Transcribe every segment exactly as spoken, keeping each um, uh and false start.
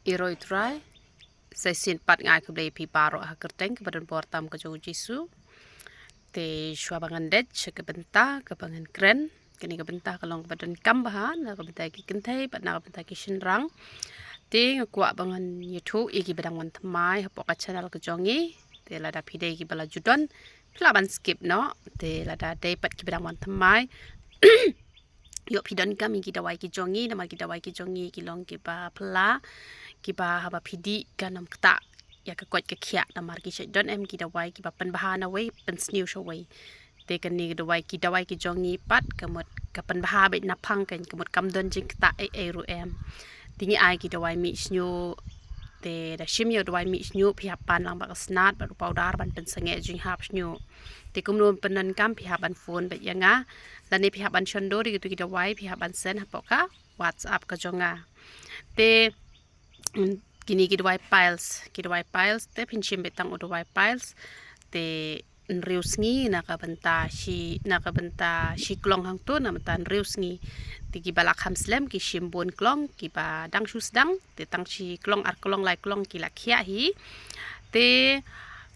Ïaroh Trai. Sa shisien pat nga ai khublei ïa phi baroh ha ka kyrteng kaba don bor tam ka jong u Jisu. Te shuwa ba ngan dep sha ka bynta kaba ngan kren, kane ka bynta ka long kaba donkam bha na ka bynta ki kynthei bad na ka bynta ki shynrang. Te nga kwah ba ngan ïathuh ïa kiba dang wan thymmai hapoh ka channel ka jong ngi. Te lada phi dei kiba la ju don, phi lah ban skip noh. Te lada dei pat kiba dang wan thymmai, ïoh phi donkam ïa ki dawai ki jong ngi, namar ki dawai ki jong ngi ki long kiba phylla, kiba haba phi dih kan ym ktah ïa ka koit ka khiah, namar ki shait don em ki dawai kiba pynbha na wei, pynsniew sha wei. Te kane ka dawai, ki dawai ki jong ngi pat ka mut ka pynbha beit na phang, kan ka mut kam don jingktah ei ei ruh em. Te ngi ai ki dawai mih shñiuh. Te da shim ïa u dawai mih shñiuh, phi hap pan lang bad ka snat bad u powder ban pynsangeh jinghap shñiuh. Te kumno pyndonkam, phi hap ban phone beit ïa nga, lane phi hap ban shon dur ïa kitu ki dawai, phi hap ban send hapoh ka WhatsApp ka jong nga. Te, mm, kine ki dawai piles, ki dawai piles, te phin shim beit tang u dawai piles. Te hynriew sngi na ka bynta shi, na ka bynta shi klong hangto, na bynta hynriew sngi. Te kiba la kham slem ki shim bun klong, kiba dang shu sdang te tang shi klong, ar klong, lai klong ki la khiah hi. Te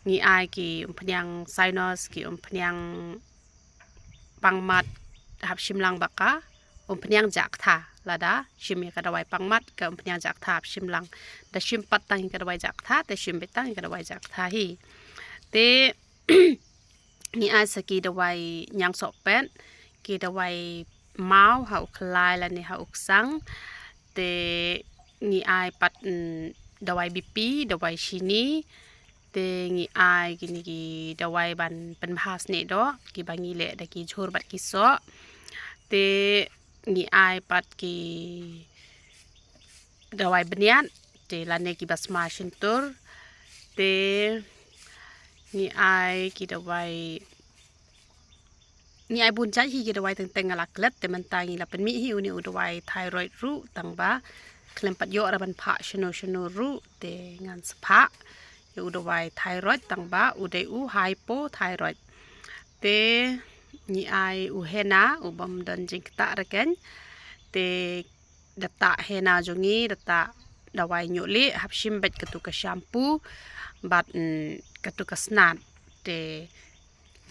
ngi ai ki umphniang sinus, ki umphniang pangmat, hap shim lang bad ka umphniang jaktha. Lada shim ïa ka dawai pangmat, ka umphniang jaktha hap shim lang. Da shim pat tang ïa ka dawai jaktha, te shim beit tang ïa ka dawai jaktha hi. Te ngi ai sa ki dawai ñiangsohpet, ki dawai maw ha u khlai lane ha u ksang. Te ngi ai pat, mm, dawai B P, dawai shini. Te ngi ai kine ki dawai ban pynbha snieh doh, kiba ngi leh da ki jhur bad ki soh. Te ngi ai pat ki dawai bniat, te lane kiba sma shyntur. Te ngi ai ki dawai, ngi ai bun jait hi ki dawai, teng teng nga la klet, te mynta ngi la pynmih hi une u dawai thyroid ruh, tang ba khlem pat ïoh ruh ban phah shano shano ruh, te ngan sa phah ïa u dawai thyroid, tang ba u dei u hypothyroid. Te ngi ai u henna, u bym don jingktah ruh kan. Te da tah henna jong ngi, da tah dawai ñiuh lieh, hap shim beit katu ka shampoo bad, mm, katu ka snat. Te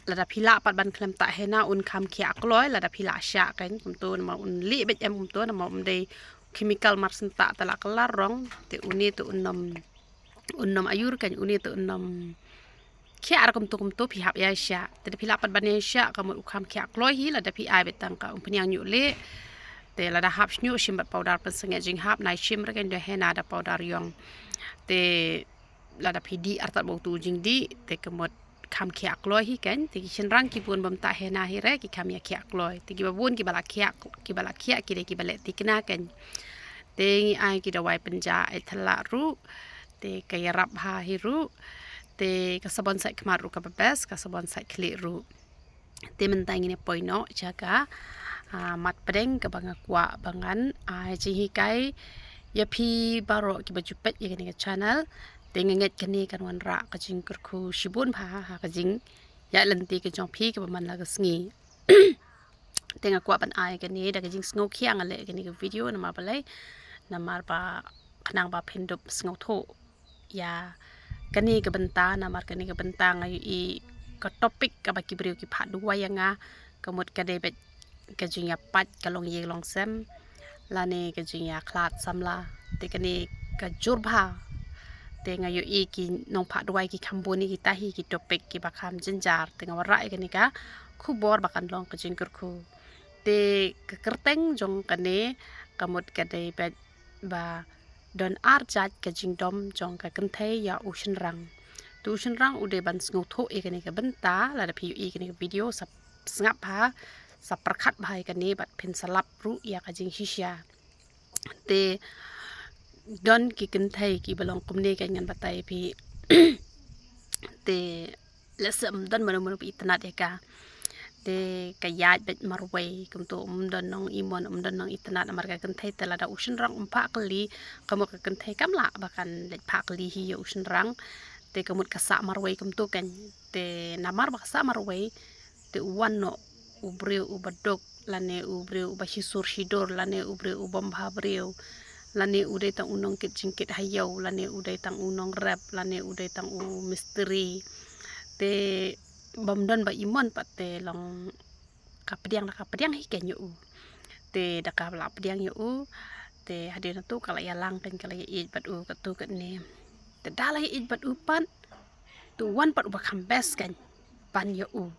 lada phi lah pat ban khlem tah henna, un kham khiah kloi, lada phi lah shah kan, kumto namar un lieh beit em kumto, namar um dei chemical mar shen tah, te la ka la rong. Te une te un ym, un ym aiur kan, une te un ym khiah ruh kumto kumto, phi hap ïa shah. Te da phi lah pat ban ïa shah, ka mut u kham khiah kloi hi, lada phi ai beit tang ka umphniang ñiuh lieh. Te lada hap shñiuh, shim bad powder pynsangeh jinghap, nai shim ruh kan da henna da powder ïong. Te lada phi dih artat ba utu u jingdih, te ka mut kham khiah kloi hi kan. Te ki shynrang ki bun bym tah henna hi re, ki kham ïa khiah kloi. Te kiba bun kiba la khiah, kiba la khiah ki dei kiba leh thikna kan. Te ngi ai ki dawai pynjah eit thylla ruh. Te ka ïarap bha hi ruh. Te ka sabon sait khmat ruh kaba best, ka sabon sait khlieh ruh. Te mynta ngin ïa poi noh sha ka, ah, mat pdeng kaba nga kwah ba ngan ai jinghikai ïa phi baroh kiba ju peit ïa kane ka channel. Te nga ngeit kane kan wanrah ka jingkyrkhu shibun bha ha ka jingïaid lynti ka jong phi kaba man la ka sngi. Te nga kwah ban ai kane da ka jingsngewkhia nga leh kane ka video, namar balei? Namar ba khnang ba phin dup sngewthuh ïa kane ka bynta, namar kane ka bynta nga ïohi ka topic kaba ki briew ki phah duwai ïa nga, ka mut ka dei beit ka jingïapait ka longïing longsem lane ka jingïakhlad samla. Te kane ka jur bha. Te nga ïohi ki nongphah duwai ki kham bun ïa kita hi ki topic kiba kham jynjar. Te nga wanrah ïa kane ka khubor ba kan long ka jingkyrkhu. Te ka kyrteng jong kane ka mut ka dei beit ba don ar jait ka jingdom jong ka kynthei ïa u shynrang. Te u shynrang u dei ban sngewthuh ïa kane ka bynta, lada phi ïohi kane ka video sa sngap bha, sa pyrkhat bha ïa kane bad phin sa lap ruh ïa ka jingshisha. Te don ki kynthei kiba long kumne, kan ngan batai ïa phi. Te lehse ym don mano mano ba itynnad ïa ka. Te ka ïaid beit marwei kumto, ym don nong imon, ym don nong itynnad, namar ka kynthei te lada u shynrang um phah kylli, ka mut ka kynthei kam lah ba kan leit phah kylli hi ïa u shynrang. Te ka mut ka sah marwei kumto kan. Te namar ba ka sah marwei, te u wan noh u briew uba duk lane u briew uba shisur shidur lane u briew u bym bha briew. lane u dei tang u nongkit jingkit ha ïew, lane u dei tang u nongrep, lane u dei tang u mistri. Te bym don ba i mon pat te long ka pdiang, da ka pdiang hi kein ïa u. Te da ka la pdiang ïa u, te hadien nangta ka la ïalang kein, ka la ïaieit bad u katto katne. Te da la ïaieit bad u pat, te wan pat uba kham best kein ban ïa u.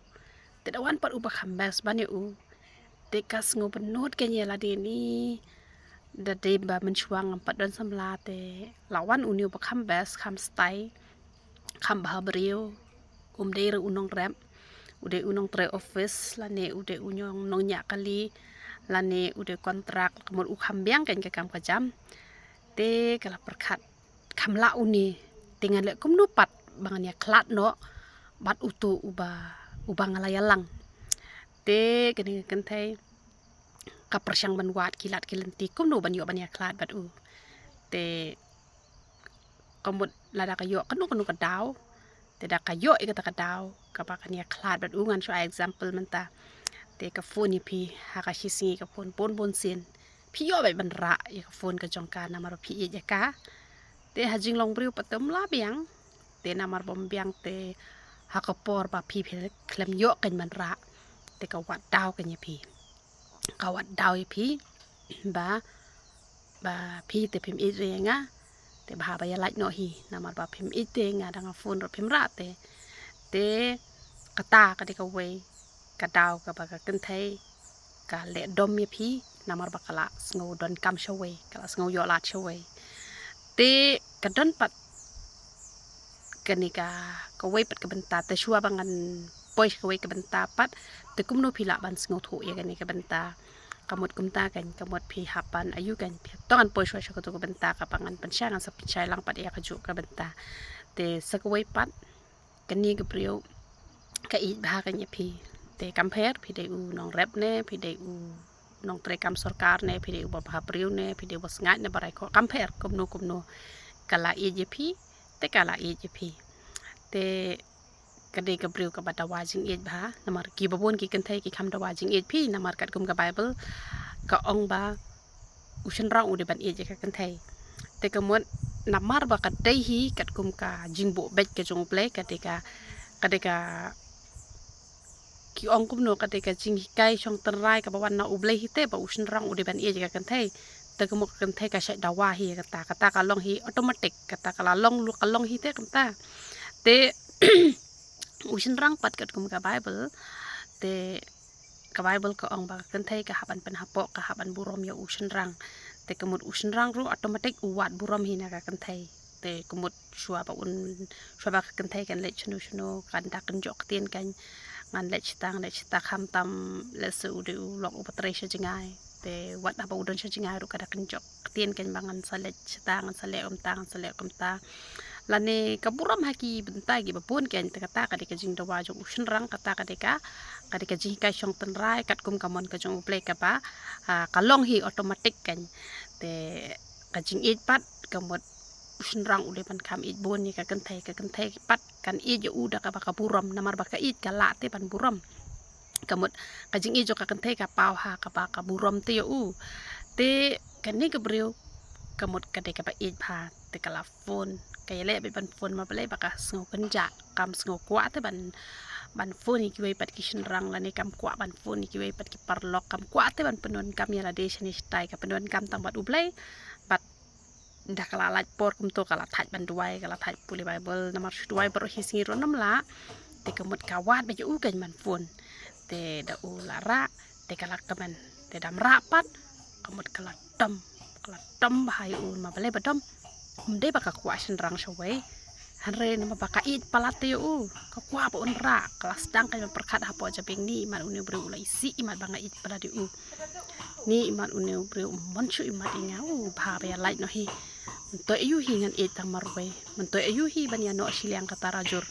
Te da wan pat uba kham best ban ïa u, te ka sngewbynnud kein ïa lade, ni da dei ba mynshuwa ngam pat don samla, te la wan une uba kham best, kham style, kham bha briew. Um dei re u nongrep, u dei u nongtrei office, lane u dei u nong, nongñiah kali, lane u dei contract, ka mut u kham biang kein ka kam ka jam. Te ka la pyrkhat, kham lah une, te ngan leh kumno pat ba ngan ïakhlad noh bad uto uba, uba nga la ïalang. Te kane ka kynthei ka pyrshang ban wad ki lad ki lynti kumno ban ïoh ban ïakhlad bad u. Te ka mut lada ka ïoh kano kano ka daw, te da ka ïoh ïa kata ka daw kaba kan ïakhlad bad u. Ngan shu ai example mynta. Te ka phone ïa phi, ha ka shisngi ka phone bun bun sien. Phi ïoh beit ban rah ïa ka phone ka jong ka namar ba phi ïeit ïa ka. Te ha jinglong briew pat te ym lah biang. Te namar bym biang te ha ka por ba phi, phi khlem ïoh kein ban rah, te ka wad daw kein ïa phi. Ka wad daw ïa phi ba, ba phi te phim ïeit re ïa nga. Te bha ba ïa lait noh hi, namar ba phim ïeit te ïa nga, da nga phone ruh phim rah te. Te kata ka dei kawei ka daw kaba ka kynthei ka leh dom ïa phi, namar ba ka la sngew donkam shawei, ka la sngew ïoh lad shawei. Te ka don pat kane ka, kawei pat ka bynta, te shuwa ba ngan poi sha kawei ka bynta pat, te kumno phi lah ban sngewthuh ïa kane ka bynta. Ka mut kumta kein, ka mut phi hap ban ïohi kein, phi to ngan poi shuwa sha kato ka bynta, kaba ngan pynshai ngan sa pynshai lang pat ïa kajuh ka bynta. Te sa kawei pat, kane ka briew ka ïeit bha kein ïa phi. Te kam pher phi dei u nongrep ne phi dei u nongtrei kam sorkar ne phi dei uba bha briew ne phi dei uba sngaid ne ba raikhoh, kam pher kumno kumno, ka la ïeit ïa phi. Te ka la ïeit ïa phi. Te ka dei ka briew kaba dawa jingïeit bha, namar kiba bun ki kynthei ki kham dawa jingïeit phi, namar katkum ka Baibl ka ong ba u shynrang u dei ban ïeit ïa ka kynthei. Te ka mut namar ba ka dei hi katkum ka jingbuh beit ka jong U Blei, ka dei ka, ka dei ka, ki ong kumno, ka dei ka jinghikai shong tynrai kaba wan na U Blei hi te, ba u shynrang u dei ban ïeit ïa ka kynthei. Te ka mut ka kynthei ka shait dawa hi ïa kata, kata ka long hi automatic, kata ka la long, ka long hi te kumta. Te u shynrang pat katkum ka Baibl, te ka Baibl ka ong ba ka kynthei ka hap ban pynhapoh, ka hap ban burom ïa u shynrang. Te ka mut u shynrang ruh automatic u wad burom hi na ka kynthei. Te ka mut shuwa ba un, shuwa ba ka kynthei kan leit shano shano, kan da kynjoh ktien kein, ngan leit shata, ngan leit shata, khamtam lehse u dei u lok uba trei sha jngai. Te wat haba u don sha jngai ruh ka da kynjoh ktien kein ba ngan sa leit shata, ngan sa leh kumta, ngan sa leh kumta. Lane ka burom ha ki bynta kiba bun kein, te kata ka dei ka jingdawa jong u shynrang, kata ka dei ka, ka dei ka jinghikai shong tynrai katkum ka mon ka jong U Blei kaba, ah, ka long hi automatic kein. Te ka jingïeit pat ka mut u shynrang u dei ban kham ïeit bun ïa ka kynthei, ka kynthei pat kan ïeit ïa u da kaba ka burom, namar ba ka ïeit ka lah te ban burom. Ka mut ka jingïeit jong ka kynthei ka paw ha kaba ka burom te ïa u. Te kane ka briew ka mut ka dei kaba ïeit bha, te ka la phone, ka ïaleh beit ban phone, ma balei ba ka sngew kynjah, kam sngew kwah te ban, ban phone ïa kiwei pat ki shynrang, lane kam kwah ban phone ïa kiwei pat ki paralok, kam kwah te ban pyndonkam ïa lade shane shatai, ka pyndonkam tang bad U Blei bad da ka la lait por kumto ka la thait ban duwai, ka la thait pule Baibl, namar shu duwai baroh hi sngi ruh ym lah. Te ka mut ka wad beit ïa u kein ban phone. Te da u la rah, te ka la kmen, te dam rah pat, ka mut ka la dom, ka la dom bha ïa u, ma balei ba dom? Ym dei ba ka kwah shynrang shawei, hynrei namar ba ka ïeit palat te ïa u, ka kwah ba un rah, ka la sdang kein ban pyrkhat hapoh jabieng, ni imat une u briew u la isih imat ba nga ïeit palat ïa u. Ni imat une u briew um mon shuh imat ïa nga, u bha ba ïa lait noh hi. Myntoi aïu hi ngan ïeit tang marwei. Myntoi aïu hi ban ïa noh shiliang kata rajur.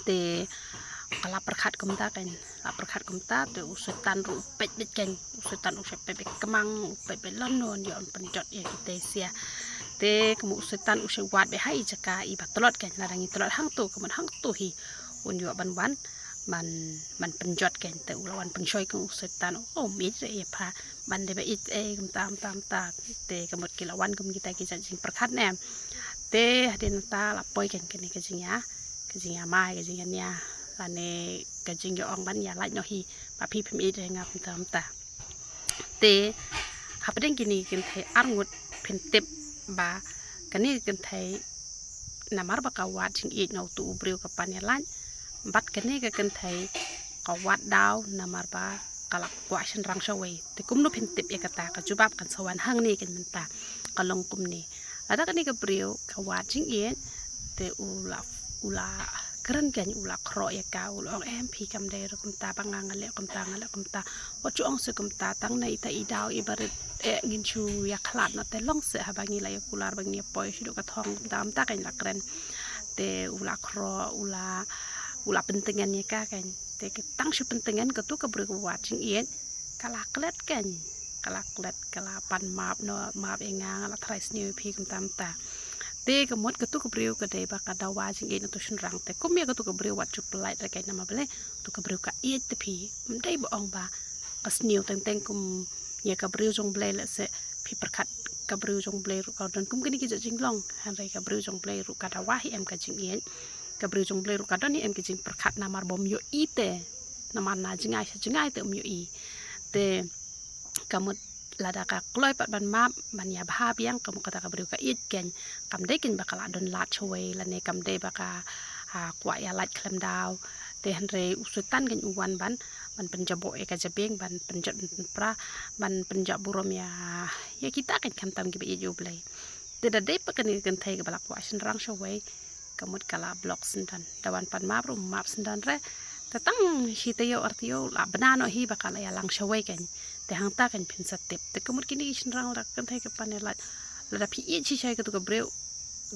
Te ka la pyrkhat kumta kein, la pyrkhat kumta, te u Soitan ruh u peit beit kein. U Soitan u shait peit beit kmang, u peit beit lano ïoh ban pynjot ïa kita sha. Te ka mut u Soitan u shait wad beit ha i jaka iba tlot kein, lada ngi tlot hangto, ka mut hangto hi un ïoh ban wan ban ban pynjot kein. Te u la wan pynshoi kong u Soitan, o mih re ïa pha ban dei ba ïeit, eh, kumta kumta kumta. Te ka mut ki la wan kum kita ki jait jingpyrkhat ne. Te hadien nangta la poi kein kane ka jingïa, ka jingïamai, ka jingïania, lane ka jingïaong ban ïa lait noh hi ba phi phim ïeit re nga kumta kumta. Te hapdeng kine ki kynthei arngut phin tip ba kane ka kynthei namar ba ka wad jingïeit na utu u briew ka pan ïa lait, bad kane ka kynthei ka wad daw namar ba ka la kwah shynrang shawei. Te kumno phin tip ïa kata? Ka jubab kan sa wan hangne kein mynta. Ka long kumne. Lada kane ka briew ka wad jingïeit, te u la, u la kren kein, u la khroh ïa ka, u la ong, em, phi, kam dei re kumta ba nga, nga leh kumta, nga leh kumta. Wat ju ong se kumta, tang na ita i daw i barit, eh, ngin shu ïakhlad noh, te long se haba ngi la ïa kular ba ngi ïa poi sha duh ka thong, kumta kumta kein la kren. Te u la khroh, u la, u la pyntngen ïa ka kein. Te ka tang shu pyntngen, katu ka briew ka wad jingïeit ka la klet kein. Ka la klet, ka la pan map noh, map ïa nga, nga la tharai sniew ïa phi, kumta kumta. Te ka mut katu ka briew ka dei ba ka dawa jingïeit na utu u shynrang. Te kum ïa katu ka briew wat ju pynlait re kein, namar balei? Utu ka briew ka ïeit te phi. Ym dei ba ong ba ka sniew teng teng kum ïa ka briew jong Blei, lehse phi pyrkhat ka briew jong Blei ruh ka don kum kine ki jait jinglong. Hynrei ka briew jong Blei ruh ka dawa hi em ka jingïeit. Ka briew jong Blei ruh ka don hi em ka jingpyrkhat namar bym ïohi te. Namar na jngai sha jngai te ym ïohi. Te ka mut lada ka kloi pat ban map, ban ïa bha biang, ka mut kata ka briew ka ïeit kein. Kam dei kein ba ka la don lad shawei, lane kam dei ba ka, ah, kwah ïa lait khlem daw. Te hynrei u Soitan kein u wan ban, ban pynjaboh ïa ka jabieng, ban pynjot ban pynpra, ban pynjah burom ïa, ïa kita kein, khamtam kiba ïeit ïa u Blei. Te da dei pat kane ka kynthei kaba la kwah shynrang shawei, ka mut ka la block syndon. Da wan pan map ruh map syndon re. Te tang shi taïew ar taïew la bna noh hi ba ka la ïalang shawei kein. Te hangta kein phin sa tip. Te ka mut kine ki shynrang, lada ka kynthei ka pan ïa lait, lada phi ïeit shisha ïa katu ka briew,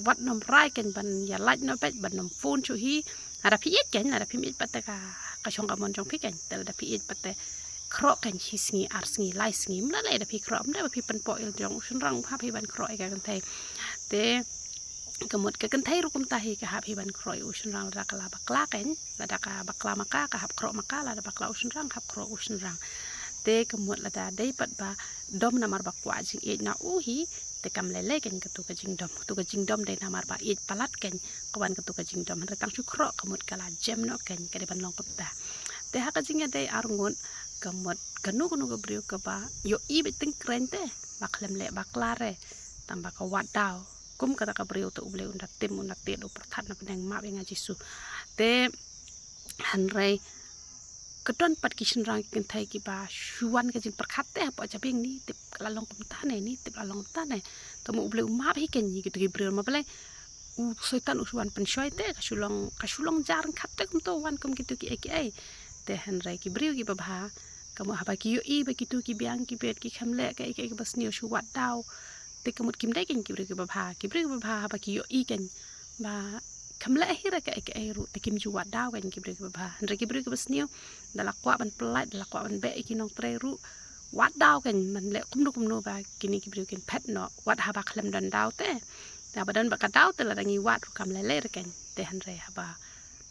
wat nym rai kein ban ïa lait noh beit, ban nym phone shuh hi. Lada phi ïeit kein, lada phim ïeit pat te ka, ka shong ka mon jong phi kein. Te lada phi ïeit pat te khroh kein shi sngi, ar sngi, lai sngi. Ym lei lei da phi khroh, ym dei ba phi pynpoh ïa la jong u shynrang, hap hi ban khroh ïa ka kynthei. Te ka mut ka kynthei ruh kumta hi, ka hap hi ban khroh ïa u shynrang lada ka la bakla kein. Lada ka bakla ma ka, ka hap khroh ma ka, lada bakla u shynrang, hap khroh u shynrang. Te ka mut lada dei pat ba dom namar ba kwah jingïeit na u hi, te kam lei lei kein katu ka jingdom. Katu ka jingdom dei namar ba ïeit palat kein ka wan katu ka jingdom. Hynrei tang shu khroh ka mut ka la jem noh kein, ka dei ban long kumta. Te ha ka jingïadei arngut, ka mut kano kano ka briew kaba ïohi beit tyngkreiñ te ba khlem leh bakla re, tang ba ka wad daw. Kum kata ka briew te U Blei un da tim, un da tied, u pyrthat na pdeng map ïa nga Jisu. Te hynrei ka don pat ki shynrang ki kynthei kiba shu wan ka jingpyrkhat te hapoh jabieng, ni tip ka la long kumta ne, ni tip la long kumta ne. Te ma U Blei u map hi kein ïa kitu ki briew, ma balei? U Soitan u shu wan pynshoi te, ka shu long, ka shu long ja ryngkat te kumta, u wan kum kitu kiei kiei. Te hynrei ki briew kiba bha, ka mut haba ki ïohi ba kitu ki biang ki bieit, ki khlem leh kaei kaei kaba sniew, shu wad daw. Te ka mut kim dei kein ki briew kiba bha. Ki briew kiba bha haba ki ïohi kein ba khlem leh hi re kaei kaei ruh, te kim ju wad daw kein ki briew kiba bha. Hynrei ki briew kiba sniew, da la kwah ban pynlait, da la kwah ban beh ïa ki nongtrei ruh, wad daw kein, ban leh kumno kumno ba kine ki briew kin phet noh, wat haba khlem don daw te. Te haba don bad ka daw te lada ngi wad ruh kam lei lei re kein. Te hynrei haba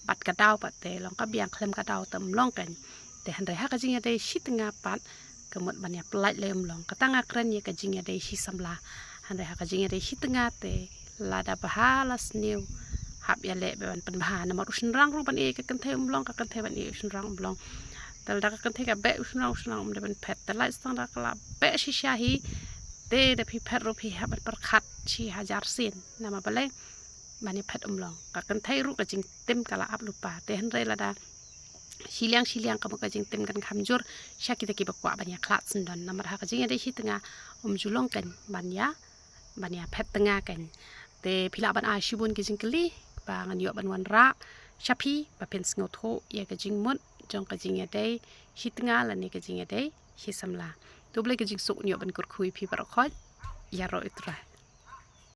bad ka daw pat te long ka biang, khlem ka daw te ym long kein. Te hynrei ha ka jingïadei shi tnga pat, ka mut ban ïa pynlait lei ym long. Kata nga kren ïa ka jingïadei shi samla. Hynrei ha ka jingïadei shi tnga te lada bha la sniew, hap ïaleh beit ban pynbha. Namar u shynrang ruh ban ïeit ïa ka kynthei ym long, ka kynthei ban ïeit ïa u shynrang ym long. Te lada ka kynthei ka beh u shynrang, u shynrang um dei ban phet. Te lait tang da ka la beh shisha hi, te da phi phet ruh phi hap ban pyrkhat shi hajar sien. Namar balei? Ban ïa phet ym long. Ka kynthei ruh ka jingtim ka la ap lypa. Te hynrei lada shiliang shiliang, ka mut ka jingtim kan kham jur sha kita kiba kwah ban ïa khlad syndon. Namar ha ka jingïadei shi tnga um ju long kein ban ïa, ban ïa phet tnga kein. Te phi lah ban ai shibun ki jingkylli ba ngan ïoh ban wanrah sha phi ba phin sngewthuh ïa ka jingmut jong ka jingïadei shi tnga lane ka jingïadei shi samla. To U Blei ka jingsuk un ïoh ban kyrkhu ïa phi baroh khoit. Ïaroh ïa U Trai.